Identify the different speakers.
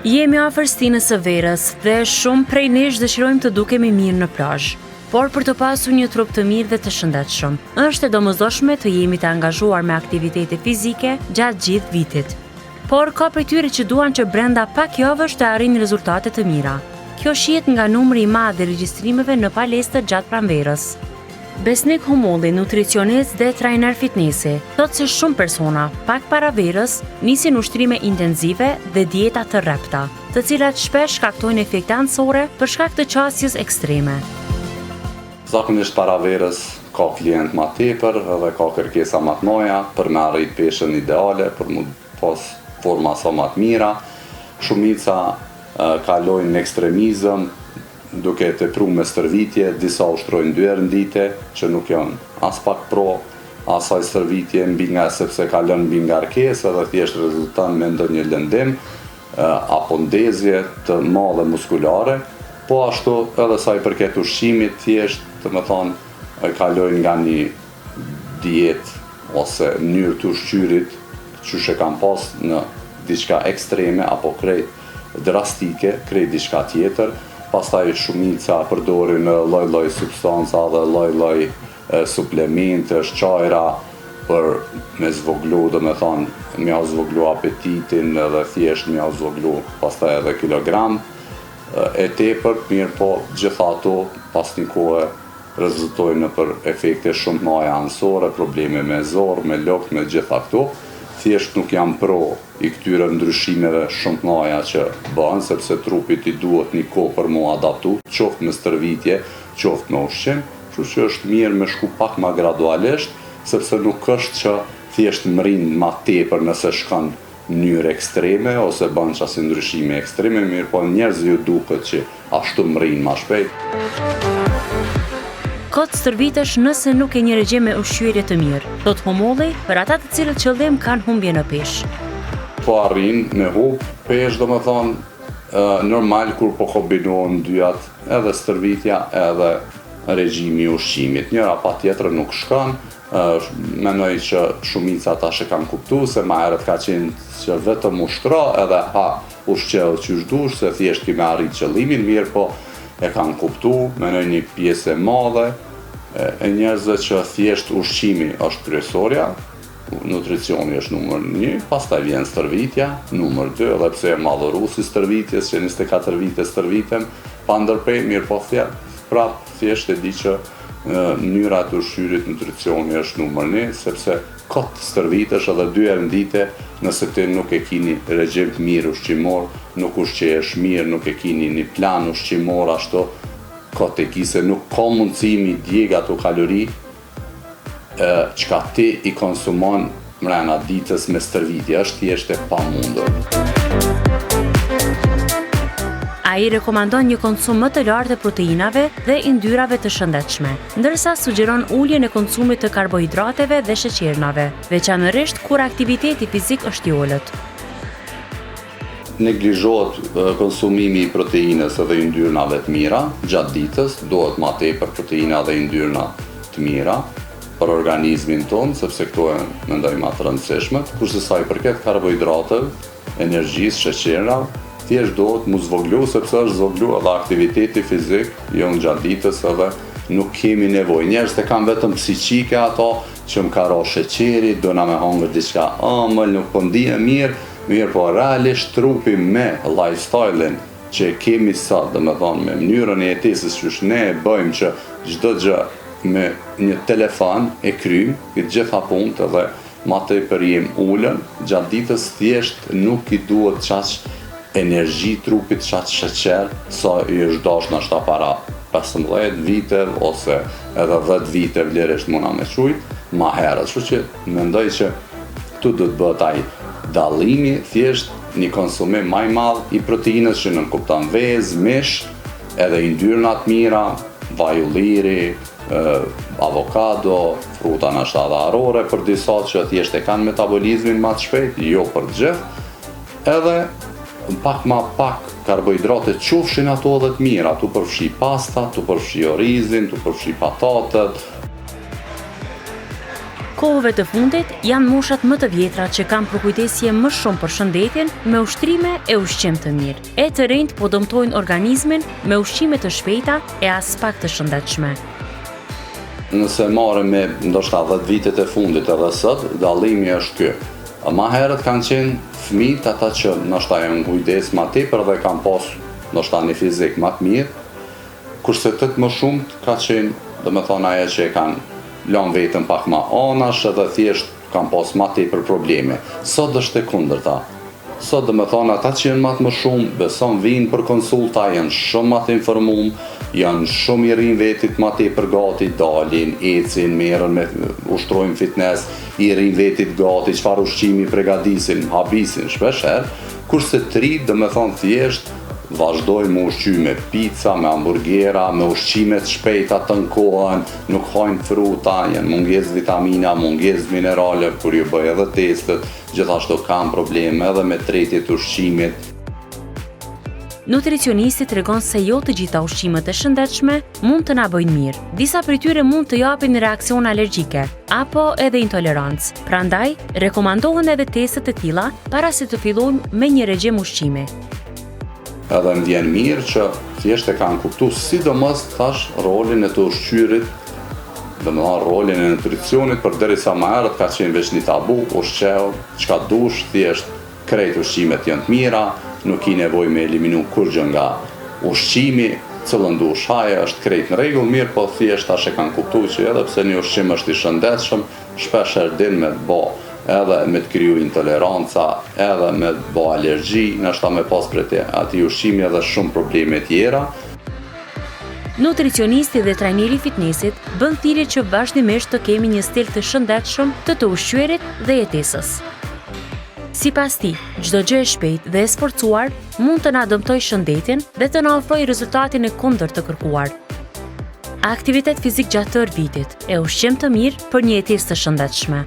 Speaker 1: Jemi afër stinës së verës dhe shumë prej nesh dëshirojmë të dukemi mirë në plazh. Por për të pasur një trup të mirë dhe të shëndetshëm, është e domosdoshme të jemi të angazhuar me aktivitete fizike gjatë gjithë vitit. Por ka prej tyre që duan që brenda pak javësh të arrijnë rezultate të mira. Kjo shihet nga numri i madh i regjistrimeve në palestër gjatë pranverës. Besnik Humolli, nutricionist dhe trajner fitnesi, thotë se shumë persona, pak para verës, nisin ushtrime intensive dhe dieta të rrepta, të cilat shpesh shkaktojnë efekte anësore për shkak të qasjes ekstreme.
Speaker 2: Zakonisht para verës ka klientë ma tepër dhe ka kërkesa ma të mdhaja për me arrit peshën ideale, për mu pas forma sa ma të mira. Shumica kalojnë në ekstremizëm, duke e tepru me stërvitje, disa ushtrojnë dy herë në dite, që nuk janë aspak pro asaj stërvitje, mbi nga sepse kalon mbingarkesë edhe thjesht rezulton me ndonjë lëndim apo ndezje të madhe muskulare, po ashtu edhe sa i përket ushqimit, thjesht, domethonë, kalojnë nga një dietë ose mënyrë të ushqyrit qysh e kanë pas në diçka ekstreme apo krejt drastike, krejt diçka tjetër, pastaj shumica përdorin lloj-lloj substanca dhe lloj-lloj suplementesh, çajra për me zvoglu, domethonë, me jau zvoglu apetitin edhe thjesht me jau zvoglu pastaj edhe kilogram e tepërt, mirëpo gjitha ato pas një kohe rezultojnë nëpër efekte shumë të mëdha anësore, probleme me zorrë, me lukth, me gjitha këto. Thjesht nuk jam pro i këtyre ndryshimeve shumë të mëdha që bëhen, sepse trupit i duhet një kohë për m'u adaptu, qoftë me stërvitje, qoftë me ushqim, kështu që është mirë me shku pak ma gradualisht, sepse nuk është që thjesht mrrin ma tepër nëse shkon mënyrë ekstreme ose bën qasi ndryshime ekstreme, mirëpo njerëzve ju duket që ashtu mrrin ma shpejt.
Speaker 1: Kot stërvitesh nëse nuk ke një regjim me ushqyerje të mirë, thotë Humolli, për ata të cilët qëllim kanë humbjen në peshë.
Speaker 2: Po arrin me hup peshë domethonë normal kur po kombinohen dyjat edhe stërvitja edhe regjimi i ushqimit. Njëra pa tjetrën nuk shkon, Mendoj që shumica tash e kanë kuptu se ma herët ka qenë që vetëm ushtro edhe ha ushqeu qysh dush se thjesht ki me arrit qëllimin mirëpo e kanë kuptu mendoj një pjesë e madhe e njerëzve që thjesht ushqimi është kryesorja nutricioni është numër një pastaj vjen stërvitja numër dy edhe pse jam adhurues i stërvitjes që 24 vite stërvitem pa ndërpre mirëpo prap thjesht e di që Mënyra e të ushqyerit, nutricioni është numër një, sepse kot stërvitesh edhe dy herë në dite, nëse ti nuk e ki një regjim të mirë ushqimor, nuk ushqehesh mirë, nuk e ki një plan ushqimor ashtu, kot e ki se nuk ka mundësi mi djeg ato kalori çka ti i konsumon mrena ditës me stërvitje, është thjesht e pamundur.
Speaker 1: Ai rekomandon një konsum më të lartë të proteinave dhe yndyrave të shëndetshme, ndërsa sugjeron uljen e konsumit të karbohidrateve dhe sheqernave, veçanërisht kur aktiviteti fizik është i ulët.
Speaker 2: Neglizhohet konsumimi i proteinës dhe yndyrnave të mira gjatë ditës, duhet ma tepër proteina dhe yndyrna të mira për organizmin tonë, sepse këto janë mendoj ma të rëndësishmet, kurse sa i përket karbohidrateve, energjisë, sheqernave, thjesht duhet mu zvoglu sepse është zvoglu edhe aktiviteti fizik jonë gjatë ditës edhe nuk kemi nevojë. Njerëzit e kanë vetëm psiqike ato që më ka ra sheqeri, dona me hangër diçka ëmbël, nuk po ndihem mirë, Mirëpo realisht trupi me lifestyle-in që e kemi sot, domethonë me mënyrën e jetesës qysh ne e bëjmë që çdo gjë me një telefon e kryjmë, të gjitha punët edhe ma tepër jem ulën, gjatë ditës thjesht nuk i duhet qaq energji trupit, qaq sheqer sa i është dashtë nashta para 15 viteve ose edhe 10 viteve lirisht muna me qujt ma herët. Kështu që mendoj që Këtu do të bëhet ai dallimi, thjesht një konsumim ma i madh i proteinës që nënkupton vezë, mish, edhe yndyrna të mira, vaj ulliri, avokado, fruta nashta edhe arrore për disa që thjesht e kanë metabolizmin ma të shpejtë, jo për të gjithë, edhe pak ma pak karbohidrate qofshin ato edhe të mira, tu përfshi pasta, tu përfshi orizin, tu përfshi patatet.
Speaker 1: Kohëve të fundit janë moshat më të vjetra që kanë përkujdesje më shumë për shëndetin me ushtrime e ushqim të mirë. E të rinjtë po dëmtojnë organizmin me ushqime të shpejta e aspak të shëndetshme.
Speaker 2: Nëse marrim me ndoshta 10 vitet e fundit edhe sot, dallimi është ky. Ma herët kanë qenë fëmijët ata që ndoshta janë kujdes ma tepër dhe kanë pas ndoshta një fizik ma të mirë, Kurse të më shumë ka qenë, domethonë ajo që e kanë lanë veten pak ma anash edhe thjesht kanë pas ma tepër probleme. Sot është e kundërta. Sot domethonë ata që janë ma të moshum, beson vijnë për konsulta, janë shumë ma të informum, janë shumë i rrinë vetit ma tepër gati, dalin, ecin, merren me ushtrojnë fitness, i rrinë vetit gati, çfarë ushqimi pregadisin, habisin shpesh herë, kurse të rinjtë domethonë thjesht Vazhdojnë me ushqy me pica, me hamburgera, me ushqime të shpejta tënë kohën, nuk hajnë fruta, janë mungesë vitamina, mungesë minerale, kur ju bëj edhe testet, gjithashtu kanë probleme edhe me tretje të ushqimit.
Speaker 1: Nutricionisti tregon se jo të gjitha ushqimet e shëndetshme mund të na bëjnë mirë. Disa prej tyre mund të japin reaksione alergjike apo edhe intolerancë. Prandaj, rekomandohen edhe testet e tilla para se të fillojmë me një regjim ushqimi.
Speaker 2: Edhe më vjen mirë që thjesht e kanë kuptu sidomos tash rolin e të ushqyerit, domethanë rolin e nutricionit, përderisa ma herët ka qenë veç një tabu, ushqeu, çka dush, thjesht krejt ushqimet janë të mira, nuk ki nevojë me eliminu kurgjë nga ushqimi, cillën dush haje, është krejt në rregull, mirëpo thjesht tash e kanë kuptu që edhe pse një ushqim është i shëndetshëm, Shpesh herë din me të bo edhe me të kriju intoleranca, edhe me të bo alergji, ndoshta me pas prej atij ushqimi edhe shumë probleme tjera.
Speaker 1: Nutricionisti dhe trajneri i fitnesit bën thirrje që vazhdimisht të kemi një stil të shëndetshëm të të ushqyerit dhe jetesës. Sipas tij, çdo gjë e shpejtë dhe e sforcuar mund të na dëmtojë shëndetin dhe të na ofrojë rezultatin e kundërt të kërkuar. Aktivitet fizik gjatë tërë vitit e ushqim të mirë për një jetesë të shëndetshme.